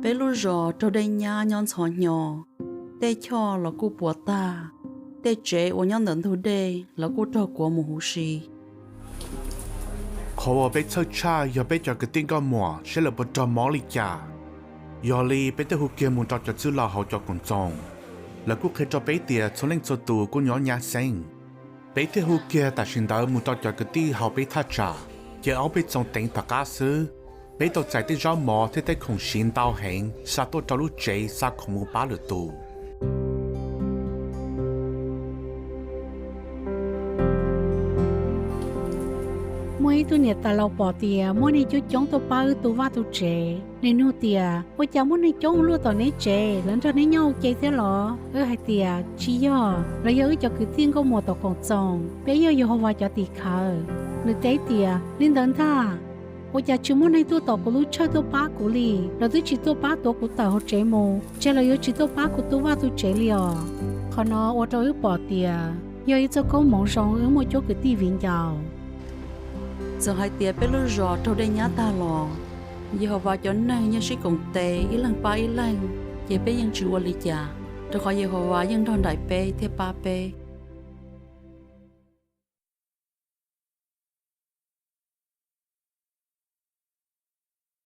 Peb lub zos raug dej nyab nyob ntxhov hnyo, tej choj los kuj puas tag, tej tsev uas nyob ntawm ntug dej los kuj raug kuav mus huv si. Qhov uas peb txhawj tshaj yog peb cov kwv tij nkauj muam saib lawv puas raug mob li cas. Yog li peb thiaj hu kiag mus rau cov txwj laus hauv cov koom txoos, lawv kuj qhia rau peb tias txhua leej txhua tus kuj nyob nyab xeeb. Peb thiaj hu kiag tam sim ntawd mus rau cov kwv tij hauv peb thaj tsam, ces ob peb txoos teev tom qab xwb, peb tau txais tej zaub mov thiab tej khoom siv ntau heev xa tuaj rau lub tsev xa khoom mus pab lwm tus. Muaj ib tug niam tais laus pom tias muaj neeg coob coob tuaj pab wb tu vaj tu tsev. Nws nug tias, Ua cas muaj neeg coob ua luaj tom neb tsev, lawv nrog neb nyob ua ke thiab los? Wb hais tias, Tsis yog, lawv yog wb cov kwv tij nkauj muam tom koom txoos, peb yog Yehauvas cov tim khawv. Nws teb tias, Li ntawd ntag, ua cas tsis muaj neeg tuaj tom kuv lub tshawj tuaj pab kuv li? Lawv twb tsis tuaj pab tuav kuv tawm hauv tsev mus, ces lawv yuav tsis tuaj pab kuv tu vaj tu tsev li os. Qhov no ua rau wb pom tias yog ib txoj koob hmoov zoo wb muaj cuab kwv tij viv ncaus. Txawm hais tias peb lub zos raug dej nyab tag los, Yehauvas cov neeg yeej sib koom tes ib leeg pab ib leeg, ces peb yeej tsis ua li cas, rau qhov Yehauvas yeej nrog nraim peb thiab pab peb.